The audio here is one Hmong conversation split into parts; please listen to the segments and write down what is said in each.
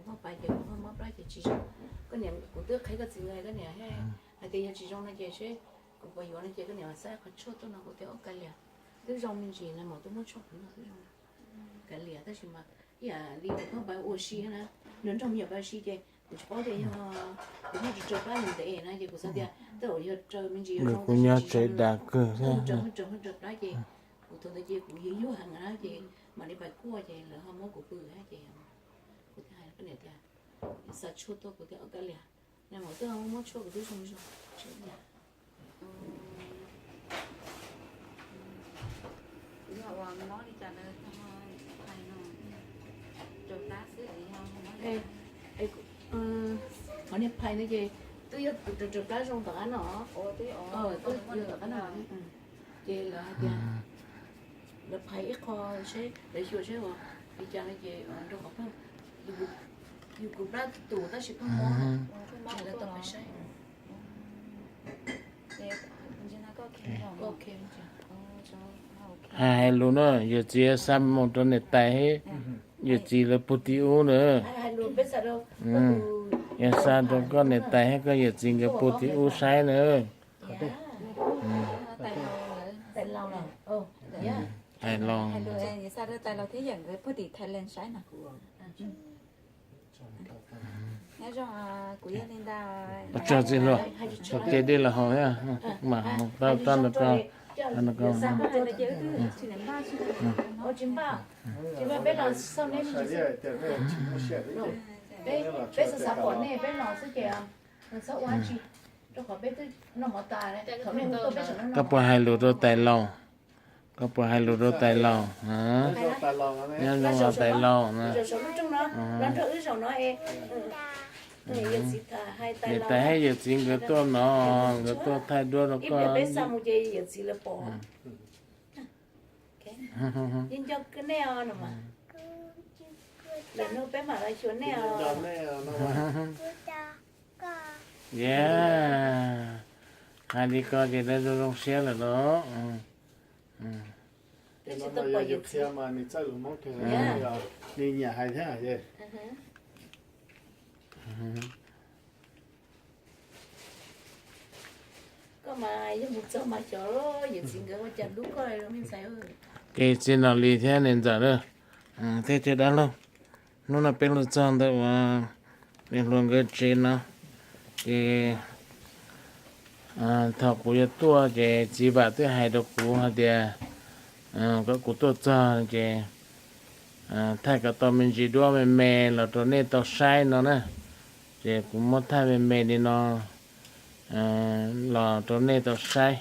Kuv pab pais ces kuv pab mob plab ces tsis zoo. Koj niam, kuv twb qhia koj txiv nkawd, koj niam hais tias yog tsis zoo no ces seb kuv puas yuav no ces koj niam xav qhov tshuaj tuaj no kuv tias ua kav liam, twb zoo me ntsis no mas twb muab tshuaj kuv no twb zoo kav liam tab sis mas ib yam li kuv pab pais ua si na, nrog nrog me nyuam pais ua si ces kuv tsis paub tias yog kuv muaj tsawg tsawg plab ntev ntev na ces kuv xav tias tej zaum yog raws me ntsis zoo tab sis tsis zoo, raws raws plab ces kuv thaum ntawd ces kuv yuag yuag heev na ces mam li pais kuaj ces lawv ho muab kuv pw na ces kuv thiaj hais koj niam tias xa tshuaj tuaj kuv tias ua kav liam, na mas twb muab tshuaj kuv twb zoo zoo. Qhov niag phais no ces twb yog raws raws plab zoo tom qab no, twb yog tom qab no ces lawv hais tias lawv phais ib qho seb lawv xyuas seb ua li cas no ces nrog qhov pab, yus kuv plab tus tab sis pab mob, lawv tau pais saib. Hais lus na, yawm txiv xa mus rau niam tais, yawm txiv lawv puag tim ub na. Yog xa rau koj niam tais thiab koj yawm txiv nkawd puag tim ub saib na. Hais los tso txiv hluas, tso kev dej los haus thiab mam mus tau toj ntawm ko. Peb xav xav pom nej peb los xwb ces txhob ua dab tsi, rau qhov peb twb noj mov tas, thaum nej hu tuaj peb tseem noj. Koj puas hais lus rau tais laus? Koj puas hais lus rau tais laus? Nyob zoo tais laus na. Niam tais thiab yawm txiv nkawd tuaj no, nkawd tuaj thaij duab rau koj. Yeej nco nej os no mas. Lwm hnub peb mam los xyuas nej os. Yeah, hais li ko ces zoo zoo siab lawm los. Twb tsis tau pom yawm txiv mas nws txawj lus Hmoob kawg, nws nyiam hais thiab. Koj mas yog mus txog mas xyov yawm txiv nkawd ua cas hlub koj li me ntxhais. Ces txij no Lis thiab niam ntxawm lawm, thiab cov dab laug, hnub no peb los txog ntawm uas niam hluas nkawd tsev no, ces thaum kuv yuav tuaj ces txiv Vam twb hais rau kuv hais tias kom kuv tuaj txog ces thaij kom tau me ntsis duab me me los rau nej tau saib no na. Ces kuv muab thaij me me li no los rau nej tau saib.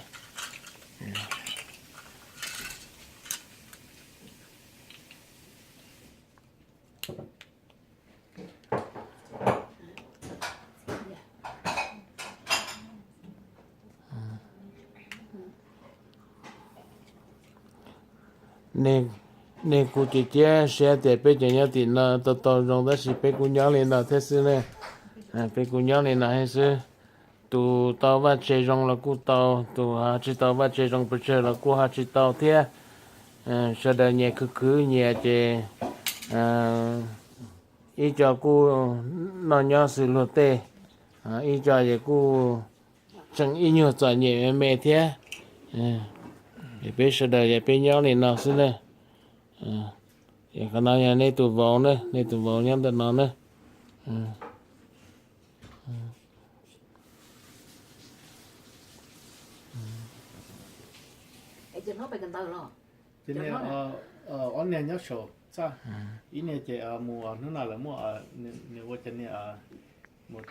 Nej kuj cia siab tias peb cov nyob tim no tau tau zoo tab sis peb kuj nyob li no thiab xwb ne. Peb kuj nyob li no thiab xwb. Tus tau vaj tse zoo los kuj tau, tus ho tsis tau vaj tse zoo pes tsawg los kuj ho tsis tau thiab. Sawv daws nyias khwv khwv nyias ces ib co kuj noj nyob xws luag tej, ib co ces kuj tseem ib nyuag txom nyem me me thiab. Es peb sawv daws es peb nyob li no xwb na. Es qhov no yog nej tus vauv na, nej tus vauv nyob ntawm no na. Ces niag ob niag nyob saum txaj, ib niag ces mus hnub no lawv muaj, nws ua cov niag mus